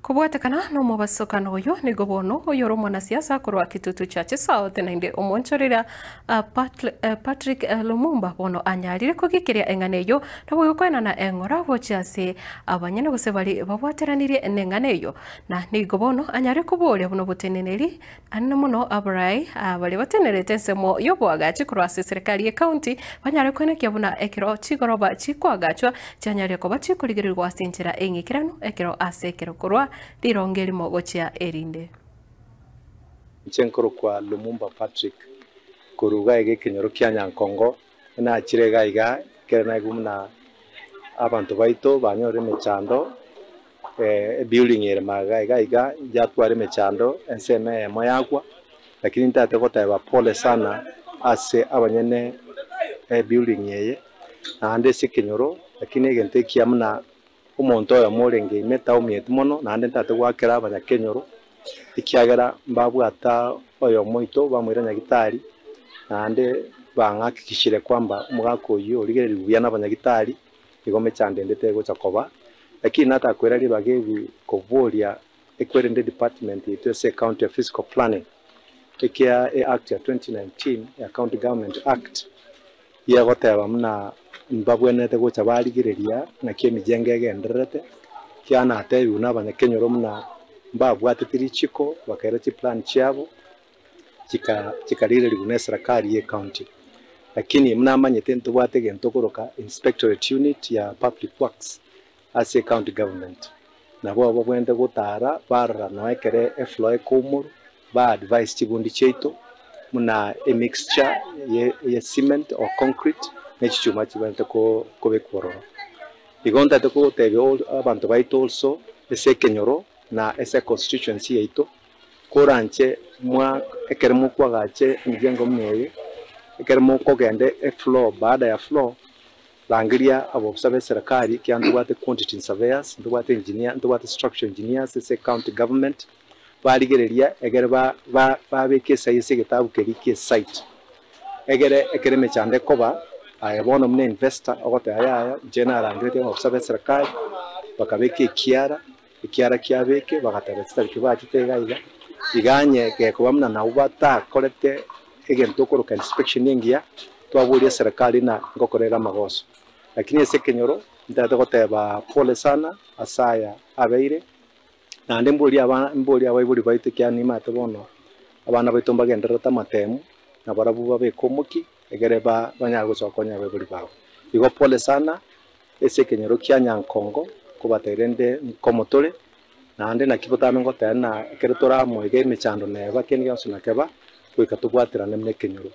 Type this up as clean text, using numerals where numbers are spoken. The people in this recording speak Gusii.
Kobwatekana nomobasokano oyo nigo bono oyore omwanasiasa korwa Kitutu Church South naende omoonchoreria Patrick Lumumba bono anyarire kogikiria eng'ana eyio naboigo koenana eng'ora gochia ase abanyene gose baria babwateranirie neng'ana eyio. Na nigo bono anyare koboria buna oboteneneri anene mono abarai baria batenerete ensemo y'oboagachi korwa ase eserekari y'ecounty banyare koenekia buna ekero chigoroba chikoagachwa chianyarire koba chikorigererigwa ase enchera eng'ikeranu ekero ase ekero korwa rirongo erimo gochia erinde. Inche nkorokwa Lumumba Patrick, korwa iga iga ekenyoro kia Nyankongo, nachire iga iga ekero naigwa buna abanto baito banyorire emechando Ebuilding ere magega iga iga yatwara emechando ensemo eyemo yagwa, lakini ntagete goteba pole sana ase abanyene ebuilding eye, naende ase ekenyoro, lakini egento ekiya buna omonto oyomo orenge ime taumieti mono, naende ntagete goakera abanyakenyoro, ekiagera mbabwata oyomo oito bamoira nyagitari, naende bang'akikishire kwamba omogaka oyio origererigwe buya na abanyagitari. Igo mechando ende tegocha koba, lakini natakwera ribaga ebi koboria ekwerende department yaito ase ecounty ya physical planning ekia e act ya 2019 ya county government act yegoteba buna mbabwenerete gocha barigereria naki emijengo egendererete ekiagera natebiwe na abanyakenyoro buna mbabwateti richiko bakaira chiplan chiabo chikarigererigwa ne eserekari ye county. Lakini buna amanyete ntobwate egento okoroka inspectorate unit ya public works ase ecounty government. Nabo abwo babwenerete gotara barora nonya ekere efloor ekoumorwa, ba advise chibundi chiaito buna emixture ye cement or concrete ne chichuma chibwenerete kobekwa ororo. Igo ntagete kotebia abanto baito also ase ekenyoro na ase econstituency yaito. Koranche mwa ekero mokwagache emijengo buna eye, ekero mokogenda efloor baada ya floor, rangeria abobisa b'eserekari ekiagera ntobwate quantity surveyors, ntobwate engineer, ntobwate structural engineers ase ecounty government, barigereria egere ba ba babeke esai ase egetabu keria kia esite. Egere ekero emechando ekoba, aye bono buna investor ogoteba yaya inche narangeretie abobisa b'eserekari, bakabeka ekiara. Ekiara kiabo eke bagateba chitariki bachete iga iga, iga onye gekoba buna nabwo batakorete egento okoroka inspection engiya, twaboria eserekari na ngokora ere amagoso. Lakini ase ekenyoro ntagete goteba pole sana ase aya abeire, naende mborie abana mborie abaibori baito ekiagera nimanyete bono abana baito mbagendererete amatemu, nabarabwo babeke omokia egere ba banyare gocha gokonya abaibori babo. Igo pole sana. Ase ekenyoro kia Nyankongo kobateire nde nkomotore, naende naki botambe ngoteba ng'a ekero toramoige emechando neba kende gionsi nakeba, goika tobwaterane buna ekenyoro.